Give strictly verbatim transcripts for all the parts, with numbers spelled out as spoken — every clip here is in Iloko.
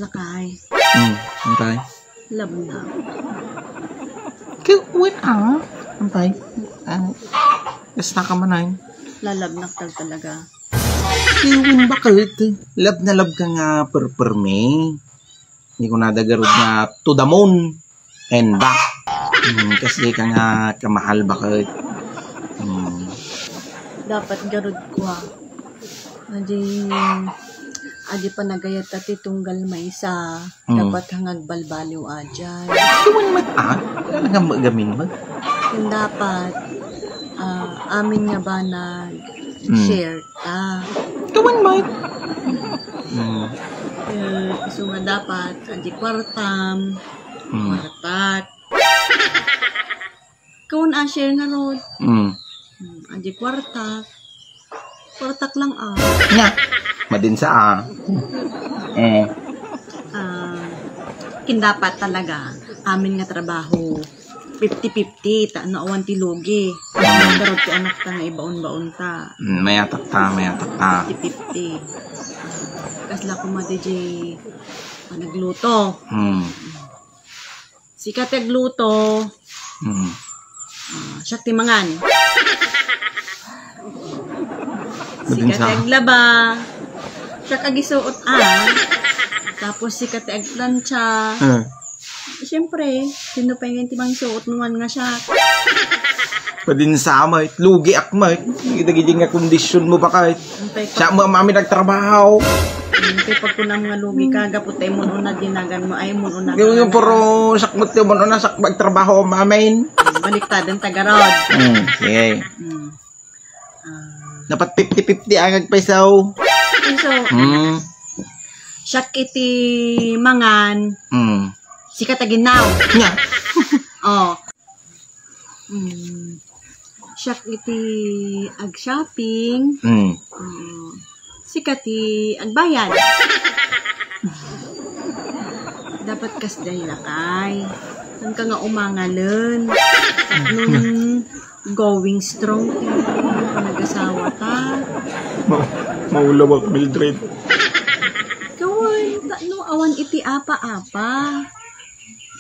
Lakay. Hmm, antay. Love na. Kawan, ah. Antay. Ah, basta ka man ay. Lalabnak tal talaga. Kawan, bakit? Love na love ka nga perpermi. Hindi ko nadagarod nga to the moon and back. Hmm, kasi ka nga kamahal, bakit? Hmm. Dapat garod ko, ah. Adi, adi panagayat ta ti tunggal maysa, Mm. dapat nga agbalbaliw a diay. Kawan met, ah? Talaga magamin met? Ken dapat, ah, amin nga banag, Mm. share ta. Kawan met? Mm. Eh, isu nga dapat, adi kuartam, Mm. kuartak. Kawan a share ngarud. Mm. Hmm, adi kuartak. Kuartak lang, ah. Nga. Madin sa, ah. Eh. Ah, ken dapat talaga, amin nga trabaho, fifty fifty, ta no awan ti lugi. Garod ti anak ta nga ibaon-baon ta. Mm, mayatak ta, mayatak ta. Fifty fifty. Ah, kasla koma diay panagluto. Hmm. Sika ti agluto. Mm. Ah, siak ti mangan. Sika ti aglaba. Siak agisuot, ah. Tapos sika ti agplancha. Ah. Siyempre, sino pay ngamin ti mangisuot no wen nga siak? Padin sa met, lugiak met. Dagiti nga kondisyon mo, bakit? Siak met amin agtrabaho. Kay pagkunam nga lugi ka, gapu ta immun-una dinagan mo, ay immun-una. Pero siak met ti immun-una, siak met agtrabaho, amin. Baliktaden ta garud. Hmm, sige. Hmm. Ah. Dapat fifty fifty ang agpaisaw. Isu. Hmm. Siak iti mangan. Hmm. Sika ti aginnaw. Nga. Oh. Mm. Siak iti ag-shopping. Mm. Mm. Sika ti agbayad. Dapat kasdiay, lakay. Saan ka nga umangalen? Tapno going strong ti panagasawa ta. Ma-, maulawak, Mildred. Kawan, tapno awan iti apa-apa.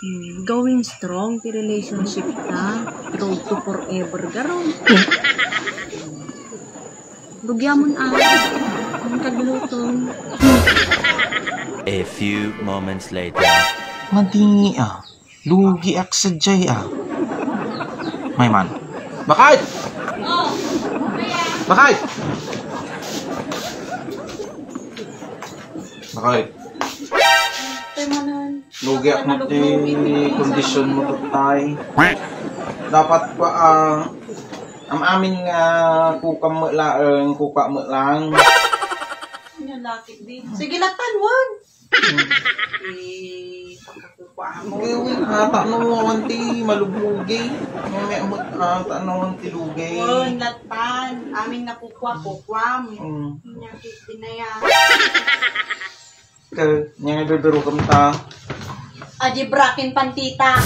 Hmm, going strong ti relationship ta. Road to forever, garud. Rugiamon, ah. Ang kaglutom. A few moments later. Madi, ah. Lugiak sadiay, ah. Mayman. Bakit? Bakit? Bakit? Lugiak met ti kondisyon mo, Tatay. Dapat pa, ah, am-amin nga kukam met laeng, kuka met lang. Sige, laktan, wag. Eh, pagkakukuha mo. Gawin ata no, awan ti maluglugi. Mamaya met ata no, awan ti lugi. Wag, laktan. Amin nga kukuha, kukuha mo. Mm. Nya, pinaya. Ka, nya nga bibiro kam ta. Adi brakin pantita.